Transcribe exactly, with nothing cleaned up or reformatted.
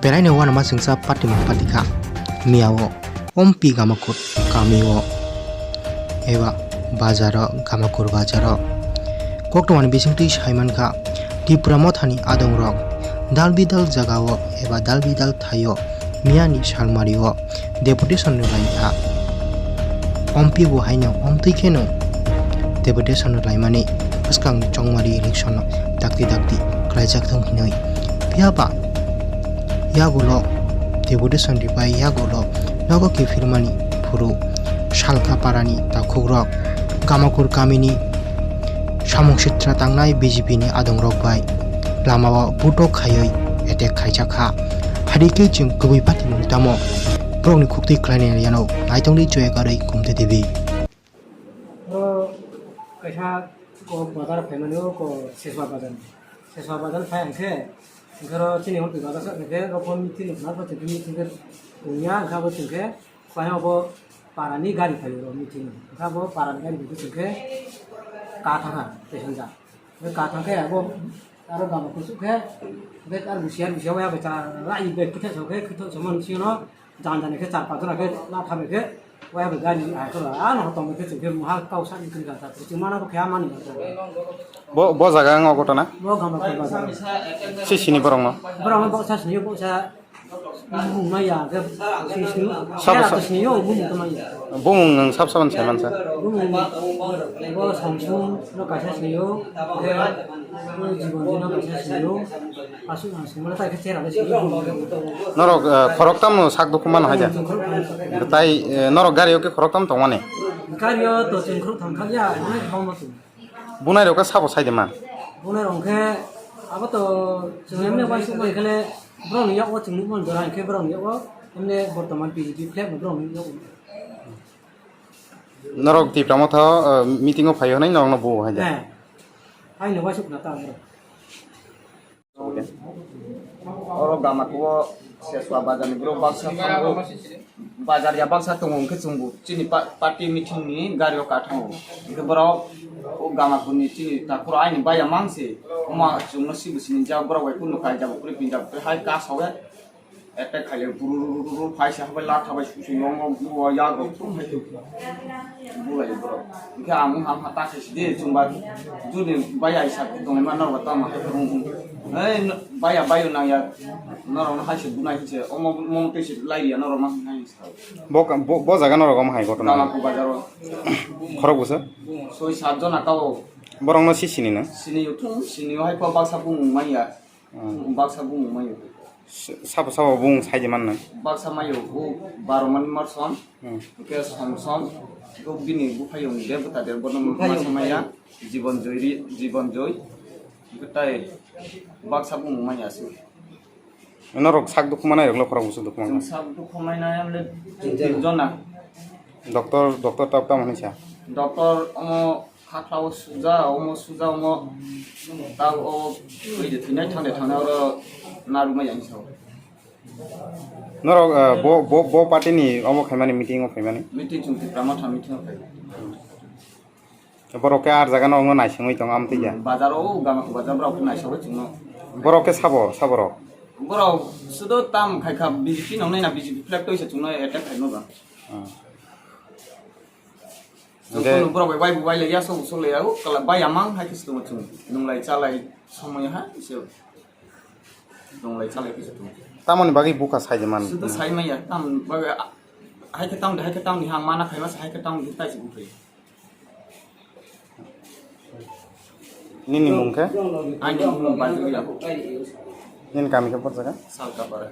Belaino uanama chwngsa patimung patikha. Miyao ompi Gamakur kamio eba bazaro, Gamakur bazaro koktwmani bisingtwi saimankha, Tipra mothani adongrok dalbidal jagao eba dalbidal thaio miyani salmario deputation rwlaikha. Ompi bo haino omtwi kheno deputation rwlaimani bwskangni chongmari election dakti dakti khlaijak thung hinwi. Phiya ba yagulo deputation ripai yagulo nogo kiphilmani phuru Salka parani takhukrok Gamakur kamini samung sitra tangnai B J P ni adongrok bai lamao butok khaiwi attack khaijakha. Hari khe chwng kubui patimung tamo borokni khuktwi khlainai yano naitongdi Joyakarwi Kumte Devi. Oro kaisa kok bazar phaimani o ko Seswa bazar. Seswa bazar phai hwnkhe, hwnkhe oro chini hwnkhai bazar sa hwnkhe rokon chini khna ko chini chini tongya hwnkhe abo chwngkhe khlai abo parani gari phaio oro meeting. Hwnkhe abo parani gari hwnkhe chwngkhe ka thangkha passenger. Hwnkhe ka thangkhe abo aro gama kuchuk khe, hwnkhe aro busiya busiya waya bai cha rai bai khitha sok khe khitha sok man sino. Jan jan khe char pach jona khe la thabe khe, waya bai gari ai khe, ano tong khe chwng khe muha kau sa ni kri ga ta, chwng mana bo khe amani. Bo, bo jaga ang o ghotona? Bo gama khe bazar. Si sini borok no? Borok no bo sa sini bo sa. Mung maya khe si sini. Sabo sa- sini yo mung to maya. Bumung nwng sab saban sai mansa. Bumung bo Samsung no kaisa sini yo. Khe bo Jibon no kaisa sini yo. Aswk ang singmano tai khe chera le sini. Norok, eh, khoroktam no sak dukhu mano hai da? Tei, eh, norok gari o khe khoroktam tongmani? Gari o to chwng khorok thang kha ya, onek bangma chwng. Bunai rok khe sabo sai de man? Bunai rok khe abo to chwng emne uansuk bai khe le borok ni yak o chwng nukmani jora hwnkhe borok ni yak o emne bortoman P G P flag no borok ni yak o. Norok Tipra Motha, eh, meeting o phai hwnwi norok no bo hai da? He. Hai no uansuk na ta borok. Oro gama kuo Seswa bazar ni borok baksa tongo. Bazar ya baksa tongo hwnkhe chwngbo chini pa-, party meeting ni gari o kathango. Hwnkhe borok o gama kuni chini takhoro aini baya mangse. Oma chwngno sibu sini jak borok bai kunu kaijak kwrwi pinjak kwrwi hai kasawi attack khaile buru ruru ruru phaisa habai latha bai susu yongo buo yago tum hai. Bulai borok. Hwnkhe ang wngkha wngkha ta khaisi de chwngba juni baya isa tongma norok tamo hai phuru. Ei baya bayo nangya norok no haise bunai hinse omo omo twi se lai ya norok ma hinai hinsa. Bo ka-, bo, bo jaga norok omo hai ghotona. Gamaku bazaro. Khorok bwsa? Soi sat jona kao. Borok no si sini na? Sini yo thung sini yo hai pho baksa bumung manya. Hmm. Baksa bumung manya. Sabo sabo bumung sai di man na? Baksa mayo o baro man marson. Hmm. Hwnkhe Somsom, hwnkhe bini buphaiyung de bwta de bono buphaiyung masa maya, Jibon Joy ri, Jibon Joy. Hwnkhe tai baksa bumung manya se. Norok sak dukhu manai rok lo khorok bwswk dukhu manai. Chwng sak dukhu manai amle tin jona. Doctor, doctor tok tamo hinsa. Doctor omo Hakha o suja, omo suja, omo ta o twi de thwinai thang de thang oro narwkmai ang sao. Norok, eh, bo, bo, bo party ni omo khaimani meeting o khaimani? Meeting chwng Tipra Motha meeting o khai. Borok khe ar jaga no wngo naisingwi tongo amtwi ya? Hmm, bazar o gama bazar borok naisingwi chwngno. Borok khe sabo, sabo rok? Borok sudo tam khai kha B J P nong nai na B J P flag toisa chwngno attack khai no ba. Hmm. Hwnkhe chwng borok bai bai bai lai ya sok sok lai ya o kala bai amang hai khe se tongo chwng nung lai cha lai somoi ha se nung lai cha lai khe se tongo. Tamoni bagwi bukha sai de man? Sudo sai maya tam bagwi a-, hai khe tam de hai khe tam ni hang mana khai ma se hai khe tam de tai se buphai. Nini mung khe? Ani mung Bajuli Abu. Nini kami khe por jaga? Salkapara.